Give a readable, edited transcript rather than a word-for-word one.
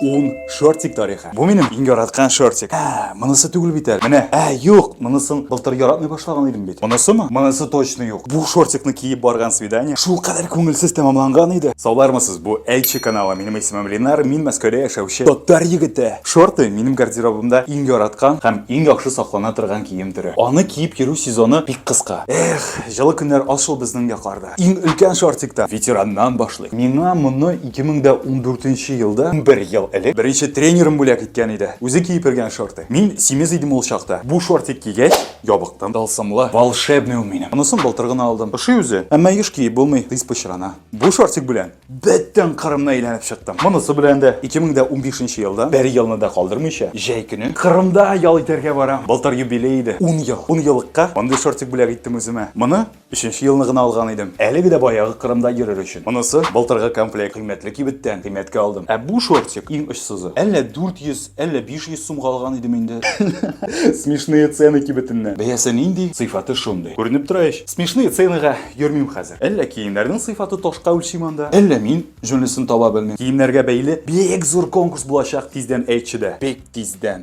Ун шортик тарихы. Бу минем иң яраткан шортик. Ә, монысы түгел бит әле. Менә, ә, юк, монысын былтыр яратмый башлаган идем бит. Монысымы? Монысы точно юк. Бу шортикны киеп барган свидание шул кадәр күңелсез тәмамланган иде. Саулармысыз, бу Әйтче каналы. Минем исемем Ленар, мин Мәскәүдә яшәүче татар егете. Шорты минем гардеробымда иң яраткан һәм иң яхшы саклана торган кием төре. Аны киеп йөрү сезоны бик кыска. Эх, җылы көннәр аз шул безнең якларда. Иң өлкән шортикта ветераннан башлыйк. Миңа моны 2014 елда, 11 ел элек, беренче тренерым бүләк иткән иде. Үзе киеп йөргән шорты. Мин симез идем ул чакта. Бу шортик кигәч, ябыктым. Тылсымлы, волшебный ул минем. Монысын былтыр гына алдым. Ошый үзе, әмма еш киеп булмый, тиз пычрана. Бу шортик белән бөтен Кырымны әйләнеп чыктым. Монысы белән дә 2015 елда, бер елны да калдырмыйча, җәй көне Кырымда ял итәргә барам. Былтыр юбилей иде, 10 ел. 10 еллыкка мондый шортик бүләк иттем үземә. Моны Өченче елны гына алган идем. Әлеге дә баягы Кырымда йөрер өчен. Монысы былтыргы комплект, кыйммәтле кибеттән, кыйммәткә алдым. Ә бу шортик иң очсызы. Әллә 400, әллә 500 сумга алган идем инде. Смешные цены кибетеннән. Бәясе нинди, сыйфаты шундый. Күренеп тора ич. Смешные ценыга йөрмим хәзер. Әллә киемнәрнең сыйфаты ташка үлчим анда, әллә мин җүнлесен таба белмим. Киемнәргә бәйле бик зур конкурс булачак тиздән Әйтчедә. Бик тиздән.